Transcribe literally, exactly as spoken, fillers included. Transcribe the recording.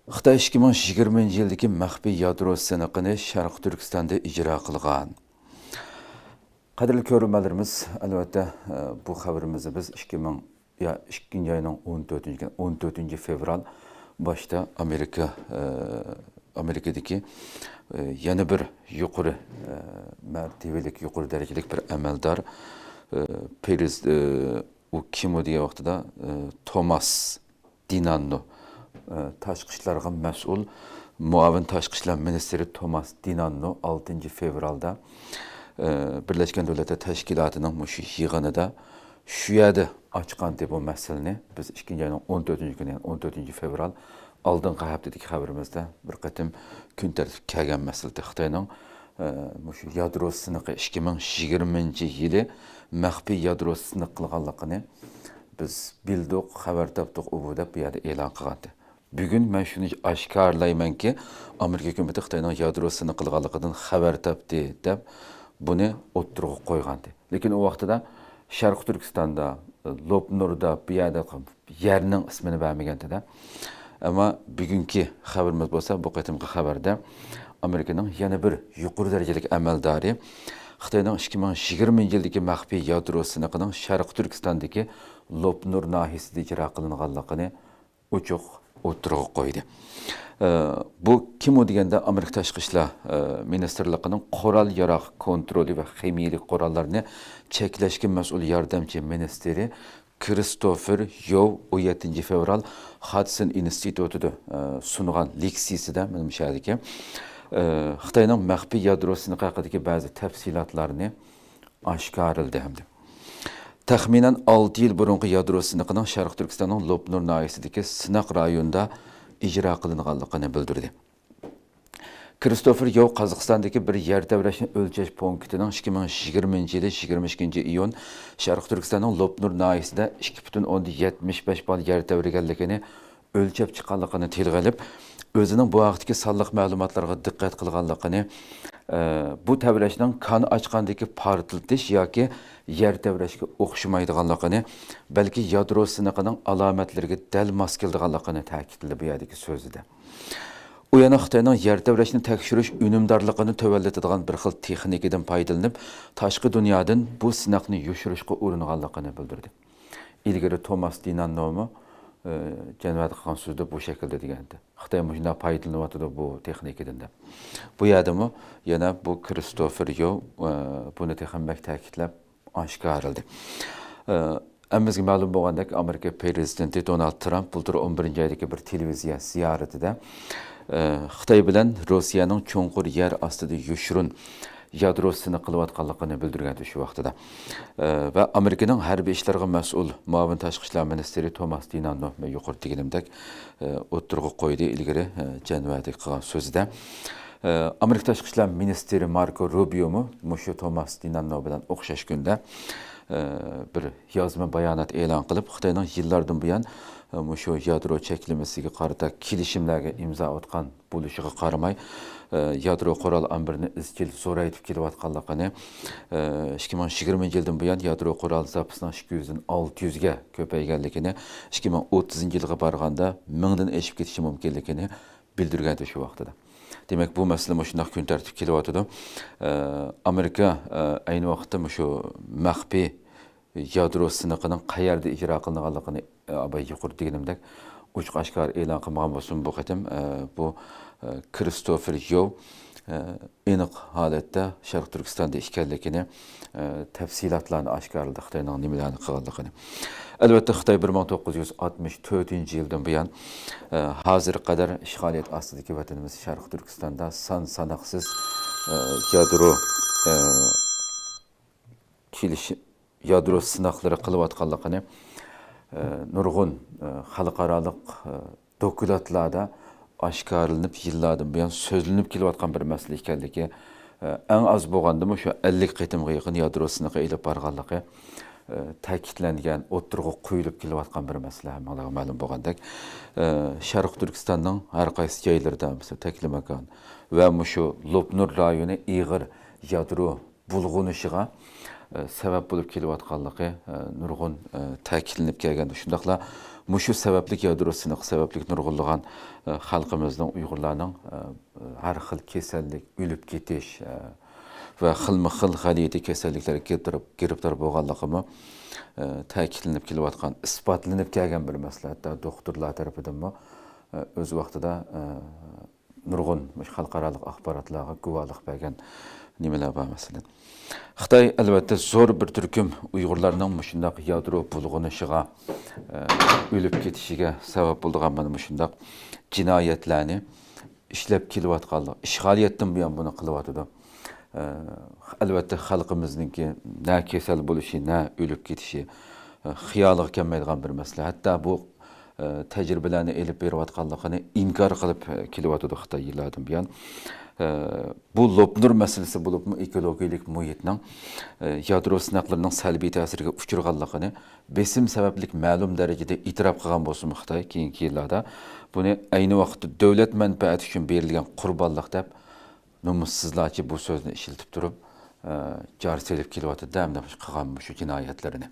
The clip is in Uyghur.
خىتاي ئىككى مىڭ يىگىرمىنچى يىلدىكى مەخپىي يادرو سىنىقىنى شەرقىي تۈركىستاندا ئىجرا قىلغان. قەدىرلىك كۆرۈرمەنلىرىمىز، ئەلۋەتتە، بۇ خەۋىرىمىزنى بىز ئىككى مىڭ، يا، ئىككىنچى ئاينىڭ ئون تۆتىنچى كۈنى، ئون تۆتىنچى فېۋرال باشتا ئامېرىكا، ئامېرىكىدىكى يەنە بىر يۇقىرى مەرتىۋىلىك، يۇقىرى دەرىجىلىك بىر ئەمەلدار، پېرېز-، ئۇ كىم ئۇ دېگەن ۋاقتىدا، توماس دىناننو، ئە، تاشقى ئىشلارغا مەسئۇل مۇئاۋىن تاشقى ئىشلار مىنىستىرى توماس دىناننو ئالتىنچى فېۋرالدا، ئە، بىرلەشكەن دۆلەتلەر تەشكىلاتىنىڭ مۇشۇ يىغىنىدا شۇ يەردە ئاچقانتى بۇ مەسىلىنى. بىز ئىككىنچى ئاينىڭ ئون تۆتىنچى كۈنى، يەنى ئون تۆتىنچى فېۋرال ئالدىنقى ھەپتىدىكى خەۋىرىمىزدە بىر قېتىم كۈن تەرتىپكە كەلگەن مەسىلە. خىتاينىڭ، ئە، مۇشۇ يادرو سىنىقى ئىككى مىڭ يىگىرمىنچى يىلى مەخپىي يادرو سىنىق قىلغانلىقىنى بىز بىلدۇق، خەۋەر تاپتۇق، ئۇ بۇ دەپ بۇ يەردە ئېلان قىلغانتى. بۈگۈن مەن شۇنى ئاشكارىلايمەنكى، ئامېرىكا ھۆكۈمىتى خىتاينىڭ يادرو سىنىق قىلغانلىقىدىن خەۋەر تاپتى دەپ بۇنى ئوتتۇرىغا قويغانتى. لېكىن ئۇ ۋاقتىدا شەرقىي تۈركىستاندا، لوپنۇردا، بۇ يەردە يەرنىڭ ئىسمىنى بەرمىگەنتىدە. ئەمما بۈگۈنكى خەۋىرىمىز بولسا، بۇ قېتىمقى خەۋەردە ئامېرىكىنىڭ يەنە بىر يۇقىرى دەرىجىلىك ئەمەلدارى خىتاينىڭ ئىككى مىڭ يىگىرمىنچى يىلدىكى مەخپىي يادرو سىنىقىنىڭ شەرقىي تۈركىستاندىكى لوپنۇر ناھىيەسىدە ئىجرا قىلىنغانلىقىنى ئوچۇق ئوتتۇرىغا قويدى. ئە، بۇ كىم ئۇ دېگەندە، ئامېرىكا تاشقى ئىشلار، ئە، مىنىستىرلىقىنىڭ قورال ياراغ كونترولى ۋە خىمىيەلىك قوراللارنى چەكلەشكە مەسئۇل ياردەمچى مىنىستىرى كىرىستوفېر يوۋ ئون يەتتىنچى فېۋرال خادسون ئىنستىتۇتىدا، ئە، سۇنغان لېكسىيىسىدە، مانا مۇشۇ يەردىكى، ئە، خىتاينىڭ مەخپىي يادرو سىنىقى ھەققىدىكى بەزى تەپسىلاتلارنى ئاشكارىلىدى ھەمدە تەخمىنەن ئالتە يىل بۇرۇنقى يادرو سىنىقىنىڭ شەرقىي تۈركىستاننىڭ لوپنۇر ناھىيەسىدىكى سىناق رايونىدا ئىجرا قىلىنغانلىقىنى بىلدۈردى. كىرىستوفېر يوۋ قازاقىستاندىكى بىر يەر تەۋرەشنى ئۆلچەش پونكىتىنىڭ ئىككى مىڭ يىگىرمىنچى يىلى يىگىرمە ئىككىنچى ئىيۇن شەرقىي تۈركىستاننىڭ لوپنۇر ناھىيەسىدە ئىككى پۈتۈن ئوندىن يەتمىش بەش بال يەر تەۋرىگەنلىكىنى ئۆلچەپ چىققانلىقىنى تىلغا ئېلىپ، ئۆزىنىڭ بۇ ھەقتىكى سانلىق مەلۇماتلارغا دىققەت قىلغانلىقىنى، ئە، بۇ تەۋرەشنىڭ كان ئاچقاندىكى پارتلىتىش ياكى يەر تەۋرەشكە ئوخشىمايدىغانلىقىنى، بەلكى يادرو سىنىقىنىڭ ئالامەتلىرىگە دەل ماس كېلىدىغانلىقىنى تەكىتلىدى بۇ يەردىكى سۆزىدە. ئۇ يەنە خىتاينىڭ يەر تەۋرەشنى تەكشۈرۈش ئۈنۈمدارلىقىنى تۆۋەنلىتىدىغان بىر خىل تېخنىكىدىن پايدىلىنىپ، تاشقى دۇنيادىن بۇ سىناقنى يوشۇرۇشقا ئۇرۇنغانلىقىنى بىلدۈردى. ئىلگىرى توماس دىناننومۇ، ئى، جەنۋەدە قىلغان سۆزىدە بۇ شەكىلدە دېگەنىدى. خىتاي مۇشۇنداق پايدىلىنىۋاتىدۇ بۇ تېخنىكىدىن دەپ. بۇ يەردىمۇ يەنە بۇ كىرىستوفېر يوۋ، ئى، بۇنى تېخىمۇ بەك تەكىتلەپ ئاشكارىلىدى. ئى، ھەممىمىزگە مەلۇم بولغاندەك، ئامېرىكا پىرېزىدېنتى دونالد ترامپ بۇلتۇر ئون بىرىنچى ئايدىكى بىر تېلېۋىزىيە زىيارىتىدە، ئى، خىتاي بىلەن روسىيەنىڭ چوڭقۇر يەر ئاستىدا يوشۇرۇن يادرو سىنىق قىلىۋاتقانلىقىنى بىلدۈرگەن شۇ ۋاقتىدا. ئە، ۋە ئامېرىكىنىڭ ھەربىي ئىشلارغا مەسئۇل مۇئاۋىن تاشقى ئىشلار مىنىستىرى توماس دىناننو، مەن يۇقىرىدا دېگىنىمدەك، ئە، ئوتتۇرىغا قويدى ئىلگىرى، ئە، جەنۋەدە قىلغان سۆزىدە. ئە، ئامېرىكا تاشقى ئىشلار مىنىستىرى ماركو روبىيومۇ مۇشۇ توماس دىناننو بىلەن ئوخشاش كۈندە، ئە، بىر يازما بايانات ئېلان قىلىپ، خىتاينىڭ يىللاردىن بۇيان، ئە، مۇشۇ يادرو چەكلىمىسىگە قارىتا كېلىشىملەرگە ئىمزا ئاتقان بولۇشىغا قارىماي، ئە، يادرو قورال ئامبىرىنى ئىزچىل زورايتىپ كېلىۋاتقانلىقىنى، ئە، ئىككى مىڭ يىگىرمىنچى يىلدىن بۇيان يادرو قورال زاپىسىنىڭ ئىككى يۈزدىن ئالتە يۈزگە كۆپەيگەنلىكىنى، ئىككى مىڭ ئوتتۇزىنچى يىلغا بارغاندا مىڭدىن ئېشىپ كېتىشى مۇمكىنلىكىنى بىلدۈرگەنتى شۇ ۋاقتىدا. دېمەك، بۇ مەسىلە مۇشۇنداق كۈن تەرتىپكە كېلىۋاتىدۇ. ئە، ئامېرىكا، ئە، ئەينى ۋاقىتتا مۇشۇ مەخپىي يادرو سىنىقىنىڭ قەيەردە ئىجرا قىلىنغانلىقىنى، ئە، بايا يۇقىرىدا دېگىنىمدەك، ئوچۇق ئاشكارا ئېلان قىلمىغان بولسىمۇ، بۇ قېتىم، ئە، بۇ، ئە، كىرىستوفېر يوۋ، ئە، ئېنىق ھالەتتە شەرقىي تۈركىستاندا ئىكەنلىكىنى، ئە، تەپسىلاتلارنى ئاشكارىلىدى، خىتاينىڭ نېمىلەرنى قىلغانلىقىنى. ئەلۋەتتە، خىتاي بىر مىڭ توققۇز يۈز ئاتمىش تۆتىنچى يىلدىن بۇيان، ئە، ھازىرغا قەدەر ئىشغالىيەت ئاستىدىكى ۋەتىنىمىز شەرقىي تۈركىستاندا سان ساناقسىز، ئە، يادرو، ئە، كېلىشىم يادرو سىناقلىرى قىلىۋاتقانلىقىنى، ئە، نۇرغۇن، ئە، خەلقئارالىق، ئە، دوكلاتلاردا ئاشكارىلىنىپ، يىللاردىن بۇيان سۆزلىنىپ كېلىۋاتقان بىر مەسىلە ئىكەنلىكى، ئە، ئەڭ ئاز بولغاندىمۇ شۇ ئەللىك قېتىمغا يېقىن يادرو سىنىقى ئېلىپ بارغانلىقى، ئە، تەكىتلەنگەن، ئوتتۇرىغا قويۇلۇپ كېلىۋاتقان بىر مەسىلە، ھەممىڭلارغا مەلۇم بولغاندەك. ئە، شەرقىي تۈركىستاننىڭ ھەر قايسى جايلىرىدا، مەسىلەن، تەكلىماكان ۋە مۇشۇ لوپنۇر رايونى ئېغىر يادرو بۇلغىنىشىغا، ئە، سەۋەب بولۇپ كېلىۋاتقانلىقى، ئە، نۇرغۇن، ئە، تەكىتلىنىپ كەلگەن. شۇنداقلا مۇشۇ سەۋەبلىك، يادرو سىنىقى سەۋەبلىك نۇرغۇنلىغان، ئە، خەلقىمىزنىڭ، ئۇيغۇرلارنىڭ، ئە، ھەر خىل كېسەللىك، ئۆلۈپ كېتىش، ئە، ۋە خىلمۇ خىل غەلىتە كېسەللىكلەرگە گىرىپتار، گىرىپتار بولغانلىقىمۇ، ئە، تەكىتلىنىپ كېلىۋاتقان، ئىسپاتلىنىپ كەلگەن بىر مەسىلە. ھەتتا دوختۇرلار تەرىپىدىنمۇ، ئە، ئۆز ۋاقتىدا، ئە، نۇرغۇن مۇشۇ خەلقئارالىق ئاخباراتلارغا گۇۋاھلىق بەرگەن نېمىلەر بار، مەسىلەن. خىتاي، ئەلۋەتتە، زور بىر تۈركۈم ئۇيغۇرلارنىڭ مۇشۇنداق يادرو بۇلغىنىشىغا، ئە، ئۆلۈپ كېتىشىگە سەۋەب بولىدىغان مانا مۇشۇنداق جىنايەتلەرنى ئىشلەپ كېلىۋاتقانلىقى، ئىشغالىيەتتىن بۇيان بۇنى قىلىۋاتىدۇ. ئە، ئەلۋەتتە، خەلقىمىزنىڭكى نە كېسەل بولۇشى، نە ئۆلۈپ كېتىشى، ئە، خىيالىغا كەلمەيدىغان بىر مەسىلە. ھەتتا بۇ، ئە، تەجرىبىلەرنى ئېلىپ بېرىۋاتقانلىقىنى ئىنكار قىلىپ، ئە، كېلىۋاتىدۇ خىتاي يىللاردىن بۇيان. ئە، بۇ لوپنۇر مەسىلىسى بولۇپمۇ ئېكولوگىيەلىك مۇھىتنىڭ، ئە، يادرو سىناقلىرىنىڭ سەلبىي تەسىرىگە ئۇچرىغانلىقىنى بېسىم سەۋەبلىك مەلۇم دەرىجىدە ئېتىراپ قىلغان بولسىمۇ خىتاي، كېيىنكى يىللاردا بۇنى ئەينى ۋاقىتتا دۆلەت مەنپەئەتى ئۈچۈن بېرىلگەن قۇربانلىق دەپ نومۇسسىزلارچە بۇ سۆزنى ئىشلىتىپ تۇرۇپ، ئە، جار سېلىپ كېلىۋاتىدۇ، ھەمدە قىلغان مۇشۇ جىنايەتلىرىنى.